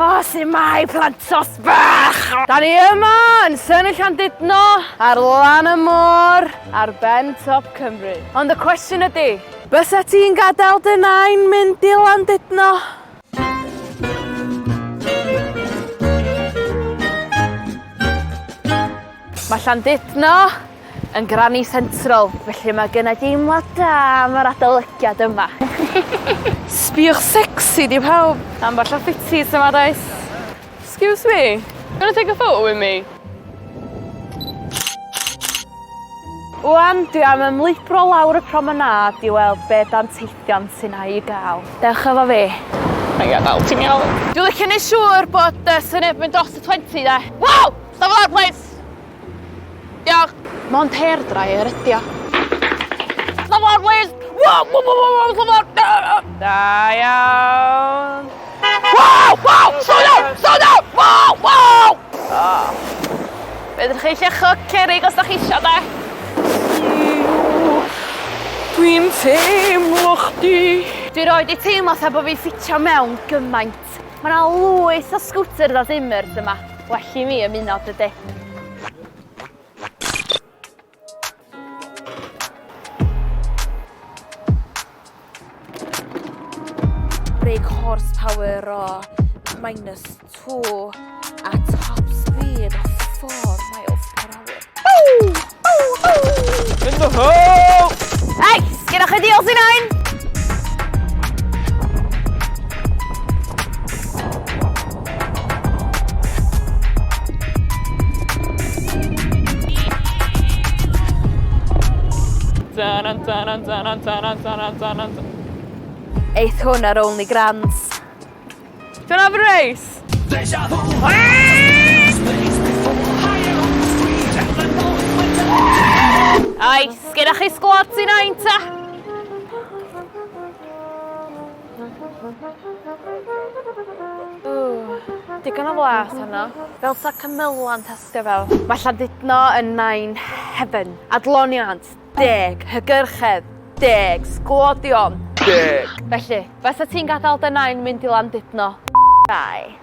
O, su mae plantos bach! Da ni yma yn Syni Llandudno, ar lan y môr, ar ben top Cymru. Ond y cwestiwn ydy, bysa ti'n gadael dy nain mynd i Landudno? Mae Llandudno yn Granny Central, felly mae gynna i deimlad da am yr adolygiad yma. Sbïwch sexy 'di pawb. Ambell o ffitis yma does? Excuse me, you wanna take a photo with me? Ŵan dwi am ymlwybro lawr y promenâd i weld be' danteithion sy 'na i ga'l. Dewch efo fi. Na'i gadal, ti'n iawn. Dwi licio neu' siŵr bod yy syniad mynd dros y twenty 'de. Wow! Stop lawr plîs! Diolch! Mond hairdryer ydi o. Stop lawr plîs! Wow wow wow wow stop lawr! Da iawn! Wow wow! Slow down! Slow down! Wow wow! Oh. Fedrwch chi llechog cerrig os da chi isio de. Dwi'n teimlo chdi. Dwi roed i teimlo fatha bo' fi ffitio mewn gymaint. Ma' 'na lwyth o scooters a Zimmers yma. Well i mi ymuno dydi? Brake horsepower o minus 2 a top speed o 4 miles per hour. Ww! Ww! Ww! In the hole! Ei, sgennoch chi deals i nain? Taran, taran, taran, taran, taran, taran. Eith hwn ar Only Grands. Do you wanna have a race? Deja vu. Oes, gennych chi sgwat i nain ta? Ww, digon o flas arno. Fel sa cymyla'n tastio fel. Mae Llandudno yn nain heaven. Adloniant, deg. Hygyrchedd, deg. Sglodion, deg. Felly, fysa ti'n gadael dy nain mynd i Landudno? Bye.